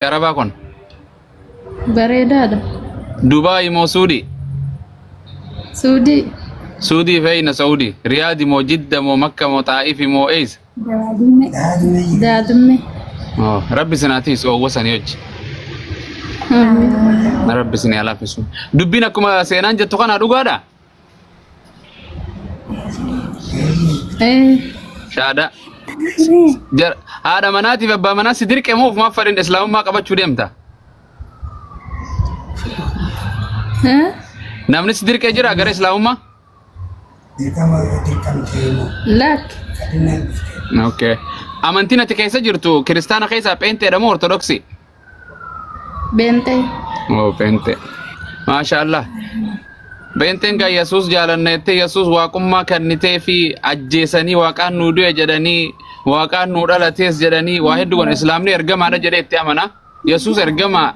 Arabaa kun? Bareedaadha. Dubaay moo Suudii? Suudii. Suudii fe'ina Saudii. Riyaadi moo Jidda moo Makka moo Xaa'ifi moo eessa? Daadhumme. Daadhumme. Oh, Rabbi sinaatis oowwa sanii hojii. Amiin. Rabbi sinii alaafisu. Dubbiin akkuma seenaan jettu kana dhugaadha? Ee. Shaada. Haadha manaatiif abbaa manaa si dirqe moo ofumaaf fadhiin islaamummaa qabachuu deemta? Eh? Namni si dirqee jira gara islaamummaa? Lakki. Okay. Amantiin ati keessa jirtu kiristaana keessaa pheenteedha moo ortodoksii? Beentee. Oh, pheenxee. Maasha Allah. Pheenxeen kan Yesuus jaalanneettee Yesuus waaqummaa kennitee fi ajjeesanii waaqaan nuu du'e jedhanii waaqaan nuu dhalatees jedhanii waa hedduu godhan. Islaamni ergamaadha jedhee itti amana. Yesuus ergamaa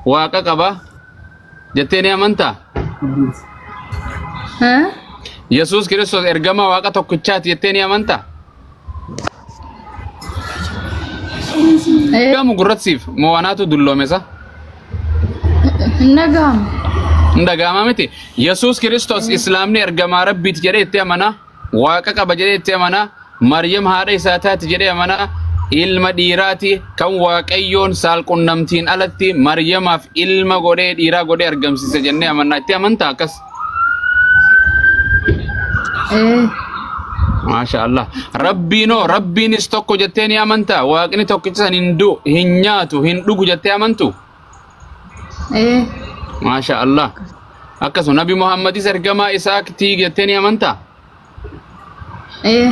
waaqa qaba jettee ni amantaa? Eh? Yesuus Kiristoos ergamaa waaqa tokkichaati jettee ni amantaa? Ee. Gamu gurratsiif moo anaatu dulloomesa? Hin dhaga'amu. Hin dhaga'amaa miti. Yesuus Kiristoos Islaamni ergamaa Rabbiiti jedhee itti amana. Waaqa qaba jedhee itti amana. Maryam haadha isaa taati jedhee amana. Ilma dhiiraati kan Waaqayyoon saalqunnamtiin alatti Maryamaaf ilma godhee dhiiraa godhee argamsiise jennee amanna. Itti amantaa akkas? Ee. Maasha Allah. Rabbiinoo Rabbiinis tokko jettee ni amantaa? Waaqni tokkicha san hin du'u, hin nyaatu, hin dhugu jettee amantu? Ee. Maasha Allah. Akkasuma Nabi Muhammadis ergamaa isaati jettee ni amantaa? Ee.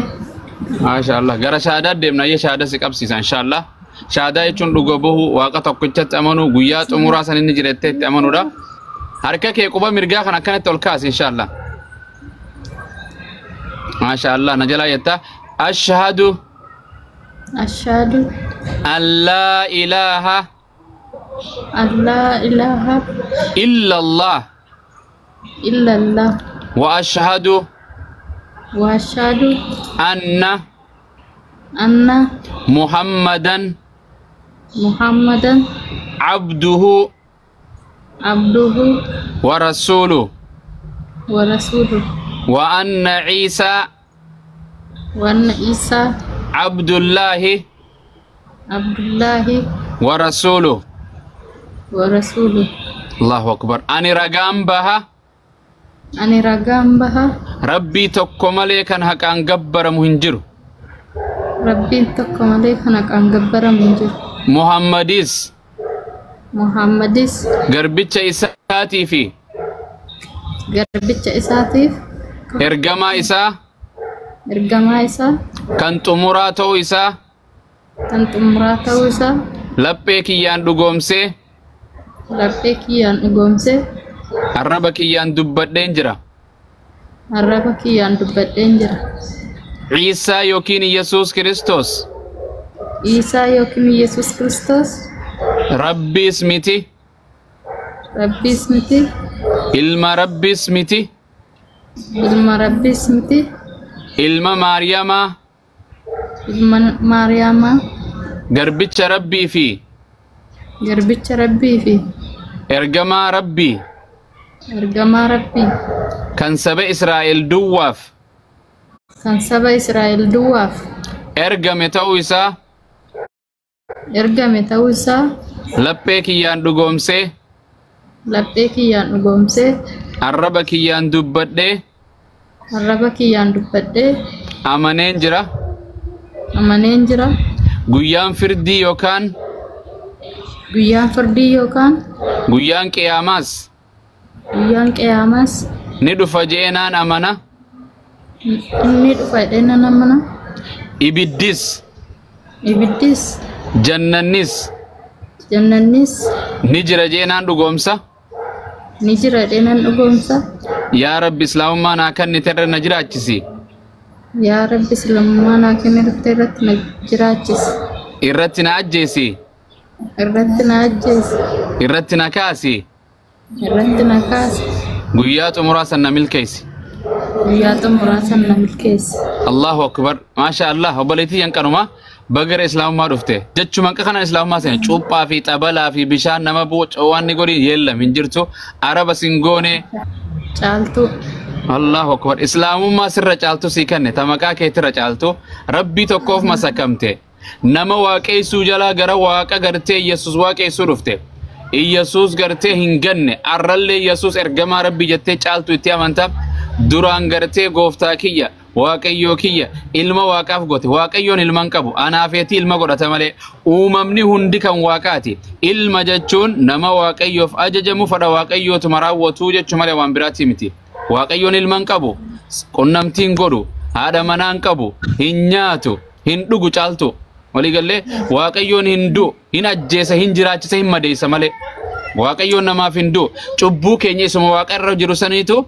Maasha Allah. Gara shaadaa deemna. Ayya shaadaa si qabsiisa inshallah. Shaadaa jechuun dhuga bahu waaqa tokkichatti amanu guyyaa xumuraa san inni jira jettee itti amanuudha. Harka kee quba mirgaa kan akkanatti ol kaasi inshallah. Maasha Allah. Na jalaa jetta. Ashhadu Ashhadu an laa ilaaha an laa ilaaha illa Allah illallah wa ashhadu wa ashhadu anna anna Muhammadan Muhammadan abduhu abduhu wa rasuluhu wa rasuluhu wa anna Ciisaa wa anna Isaa Abdullaahi Abdullaahi wa rasuluhu. wa rasuluhu. Allahu akbar. Ani ragaan baha Ani ragaan baha Rabbii tokko malee kan haqaan gabbaramu hin jiru. Rabbiin tokko malee kan haqaan gabbaramu hin jiru. Muhammadis Muhammadis garbicha isaatii fi garbicha isaatiif ergamaa isaa ergamaa isaa kan xumuraa ta'uu isaa kan xumuraa ta'uu isaa laphee kiyyaan dhugoomsee laphee kiyyaan dhugoomsee arraba kiyyaan dubbadheen jira. arraba kiyyaan dubbadheen jira. Ciisaa yookiin Yesuus Kiristoos Iisaa yookiin Yesuus Kiristoos Rabbiis miti, Rabbiis miti, ilma Rabbiis miti, ilma Rabbiis miti, ilma Maariyamaa ilma Maariyaamaa garbicha Rabbii fi garbicha Rabbii fi ergamaa Rabbii ergamaa Rabbii kan saba Israa'el duwwaaf kan saba Israa'el duwwaaf ergame ta'uu isaa ergame ta'uu isaa laphee kiyyaan dhugoomsee laphee kiyyaan dhugoomsee arraba kiyyaan dubbadhee arraba kiyyaan dubbadhee amaneen jira. amaneen jira. Guyyaan firdii yookaan Guyyaan firdii yookaan guyyaan qiyaamaas guyyaan qiyaamaas ni dhufa je'ee naan amana. inni dhufa jedhee nan amana. Ibiddis Ibiddis jannannis jannannis ni jira je'ee naan dhugoomsa. ni jira jedhee nan dhugoomsa. Yaa Rabbi islaamummaa naa kennite irra na jiraachisi. Yaa Rabbi islaamummaa naa kennite irratti na jiraachisi. Irratti na ajjeesi. Irratti na ajjeesi. Irratti na kaasi. Irratti na kaasi. Guyyaa xumuraa san na milkeessi. Guyyaa xumuraa san na milkeessi. Allahu akbar. Maasha Allah. Obboleettii yanqanuma. Bagara islaamummaa dhufte. Jechuma akka kanaan islaamummaa seene cuuphaa fi xabalaa fi bishaan nama waan ni godhin yeellam hin jirtu. Araba sin goone. Caaltuu. Allahu akbar. Islaamummaa sirra caaltu sii kenne ta maqaa keetirra caaltu rabbii tokkoof masakamte. Nama waaqeessuu jalaa gara waaqa gartee Yesuus waaqeessuu dhufte. Yesuus gartee hin ganne arrallee Yesuus ergamaa rabbii jettee caaltu itti amanta. Duraan gartee gooftaa kiyya waaqayyoo kiyya ilma waaqaaf goote waaqayyoon ilma hin qabu anaafeetii ilma godhata malee uumamni hundi kan waaqaati. Ilma jechuun nama waaqayyoof ajajamu fedha waaqayyootuma raawwatu jechuu malee waan biraati miti. Waaqayyoon ilma hin qabu, qunnamtii hin godhu, haadha manaa hin qabu, hin nyaatu, hin dhugu caaltu. Waliigallee waaqayyoon hin du'u, hin ajjeesa, hin jiraachisa, hin madeessa malee. Waaqayyoon namaaf hin du'u. Cubbuu keenya isuma waaqa irra jiru saniitu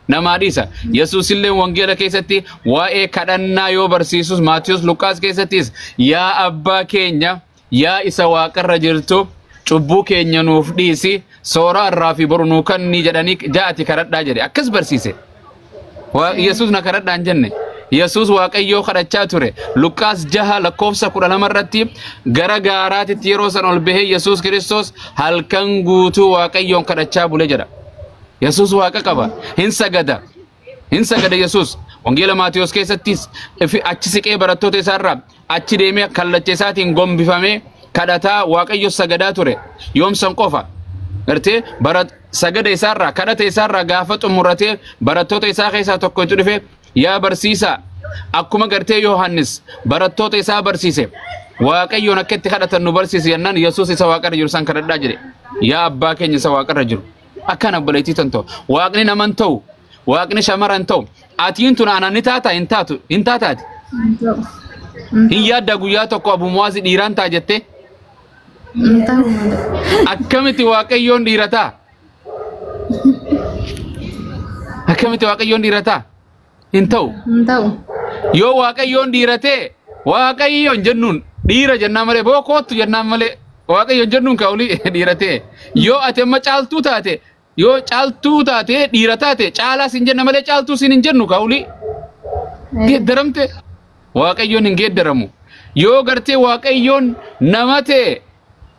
namaa dhiisa. Yesuus illee wangeela keessatti waa'ee kadhannaa yoo barsiisus Maatiyus Luqaas keessattis yaa abbaa keenya yaa isa waaqarra jirtu cubbuu keenya nuuf dhiisi soora irraa fi boru nuu kenni jedhanii ja'ati kadhadhaa jedhe akkas barsiise. Yesuus na kadhadhaa hin jenne. Yesuus waaqayyoo kadhachaa ture. Luqaas 6:12 irratti gara gaaraatitti yeroo san ol bahee Yesuus Kiristoos halkan guutuu waaqayyoon kadhachaa bule jedha. Yesuus waaqa qaba. Hin sagada. Hin sagada Yesuus. Wangeela Maatiyos keessattis achi siqee barattoota isaarraa achi deemee kallacha isaatiin gombifamee kadhataa waaqayyo sagadaa ture. Yoomsan qofa. Gartee sagada isaarraa kadhata isaarraa gaafa xumuratee barattoota isaa keessaa tokko itti dhufe yaa barsiisaa akkuma gartee Yohaannis barattoota isaa barsiise waaqayyoon akka itti kadhatan nu barsiise jennaan Yesuus isa waaqarra jiru san kadhadhaa jedhe. Yaa abbaa keenya isa waaqarra jiru. Akkana obboleettii tantoo waaqni naman ta'u waaqni shamaran ta'u atiin tun aanan ni taata hin taatu hin taataati. Hin yaadda guyyaa tokko Abu Muwaaz dhiiraan ta'a jettee Hin ta'u malee. akkamitti waaqayyoon dhiira ta'a? Akkamitti waaqayyoon dhiira ta'a? Hin ta'u. Hin ta'u. Yoo waaqayyoon dhiira ta'e waaqayyoon jennuun dhiira jennaan malee boo koottu jennaan malee waaqayyoon jennuun kaa'ulii dhiira ta'e. Yoo ati amma caaltuu taate yoo caaltuu taate dhiira taate caalaa sin jenna malee caaltuu sin hin jennu kaa'ulii geeddaramte. Waaqayyoon hin geeddaramu. Yoo gartee waaqayyoon nama ta'e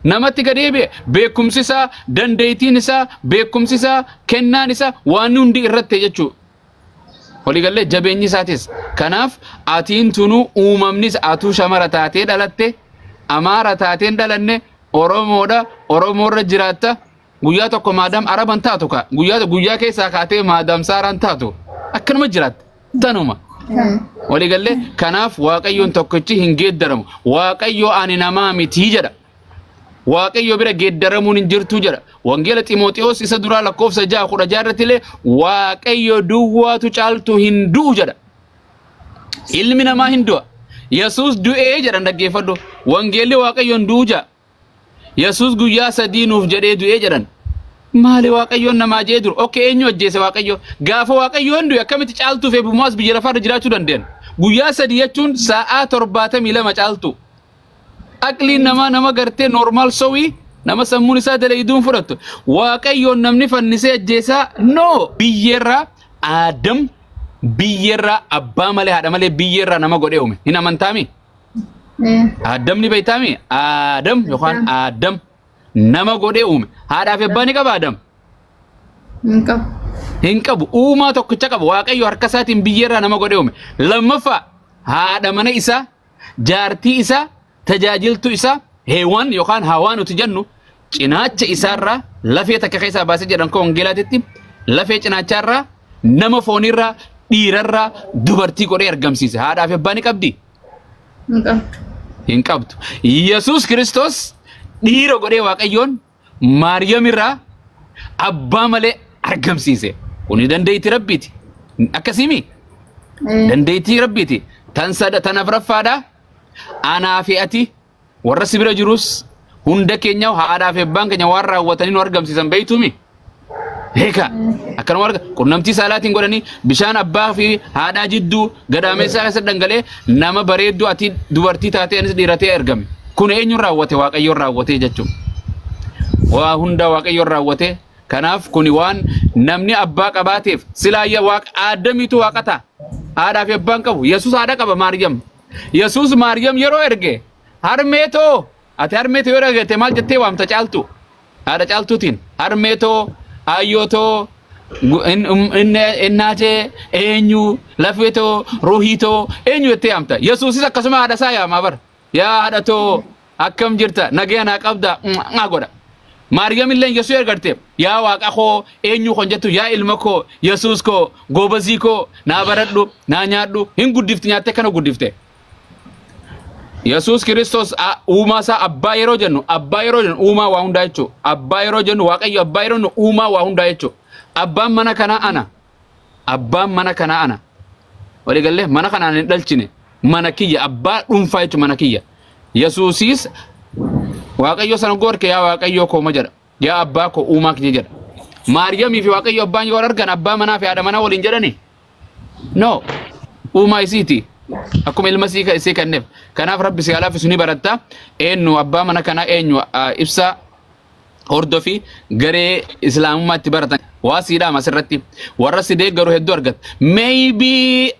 namatti gadeebi'e beekumsi isaa dandeettiin isaa beekumsi isaa kennaan isaa waan hundi irratti jechuudha. Waliigallee jabeenyi isaatis. Kanaaf atiin tunuu uumamnis atuu shamara taatee dhalatte amaara taateen dhalanne Oromoodha Oromoorra jiraatta guyyaa tokko maadaam Araban taatu ka guyyaa keessaa kaatee maadaam Saaraan taatu akkanuma jiraatta tanuma. Waliigallee kanaaf waaqayyoon tokkichi hin geeddaramu. Waaqayyo ani namaa mitii jedha. Waaqayyo bira geeddaramuun hin jirtu jedha. Wangeela Ximooxiyoos isa duraa lakkoofsa 6:16 irratti illee Waaqayyo duwwaatu caaltu hin du'u jedha. Ilmi namaa hin du'a. Yesuus du'ee jedhan dhaggeeffadhu. Wangeelli Waaqayyoon du'u jedha. Yesuus guyyaa 3 nuuf jedhee du'ee jedhan. Maali Waaqayyoon namaa jee duru? Okkee eenyu ajjeese Waaqayyo? Gaafa Waaqayyoon du'e akkamitti caaltuu fi Abu Muwaaz biyya lafaarra jiraachuu danda'an? Guyyaa 3 jechuun sa'aa 72 caaltu. Aqliin namaa nama gartee normaal sowii nama sammuun isaa dalagiduun fudhattu. Waaqayyoon namni fannisee ajjeesaa no biyyeerraa Aadam biyyeerraa abbaa malee haadha malee biyyeerraa nama godhee uume. Hin amantaami? Aadam ni beektaami? Aadam yookaan Aadam nama godhee uume. Haadhaa fi abbaa ni qaba Aadam? Hin qabu. Hin qabu. Uumaa tokkicha qaba. Waaqayyo harka isaatiin biyyeerraa nama godhee uume. Lammaffaa haadha mana isaa jaartii isaa tajaajiltu isaa Heewwan yookaan Hawaa nuti jennu cinaacha isaarraa lafee takka keessaa baasee jedhan koo wangeelaatitti lafee cinaachaarraa nama foonirraa dhiirarraa dubartii godhee argamsiise. Haadhaa fi abbaa ni qabdi? Hin qabdu. Hin qabdu. Yesuus Kiristoos dhiira godhee Waaqayyoon Maariyamirraa abbaa malee argamsiise. Kuni dandeettii Rabbiiti. Akkasiimi? Dandeettii Rabbiiti. Tan sada tan afuraffaadhaa. Anaa fi ati warra si bira jirus hunda keenya haadhaa fi abbaan keenya waan raawwatanii nu argamsiisan beektuumi? Beeka. Akkanuma arga qunnamtii saalaatiin godhanii bishaan abbaa fi haadhaa jidduu gadaameessaa keessa dhangalee nama bareedduu ati dubartii taatee anis dhiira ta'ee argame. Kun eenyuun raawwate? Waaqayyoon raawwate jechuudha. Waa hunda Waaqayyoon raawwate. Kanaaf kuni waan namni abbaa qabaateef silaayya waaqa Aadamiitu waaqa ta'a. Haadhaa fi abbaan qabu. Yesuus haadha qaba Maariyam. Yesuus Maariyaam yeroo erge harmeetoo ati harmeetoo yeroo ergite maal jettee waamta caaltu? Haadha caaltuutiin harmeetoo ayyootoo innaatee eenyu lafeetoo ruuhiitoo eenyu jettee yaamta. Yesuusis akkasuma haadha isaa yaamaa bara. Yaa haadhatoo akkam jirta nagaya naa qabda naa godha. Maariyaam illee Yesuus ergarte yaa waaqa koo eenyu kon jettu yaa ilma koo Yesuus koo goobazii koo naa baradhu naa nyaadhu hin guddifti nyaattee kana guddifte. Yesuus Kiristoos uumaa isaa abbaa yeroo jennu uumaa waa hundaa jechuudha. Abbaa yeroo jennu Waaqayyo abbaa yeroo jennu uumaa waa hundaa jechuudha. Abbaan mana kanaa ana. Abbaan mana kanaa ana. Waliigallee mana kanaan hin dhalchine mana kiyya abbaa dhuunfaa jechuudha mana kiyya. Yesuusis Waaqayyo sana gorke yaa Waaqayyo koo ma jedha. Yaa abbaa koo uumaa kiyya jedha. Maariyaamii fi Waaqayyo abbaan yoo argan abbaa manaa fi haadha manaa waliin jedhani. No. Uumaa isiiti. Akkuma ilma isii kenneef. Kanaaf Rabbi si laaffisu ni baratta. Eenyu abbaa mana kanaa eenyu ibsa hordofi garee islaamummaatti baratan. Waa siidhaam asirratti. Warra si deeggaru hedduu argata. Maybe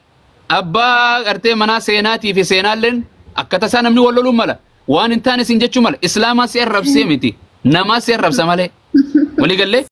abbaa gartee manaa seenaatii fi seenaalleen akka tasaa namni wal loluu mala. Waan hin taane siin jechuu mala. Islaamaa si arrabsee miti. Namaa si arrabsa malee. Walii gallee?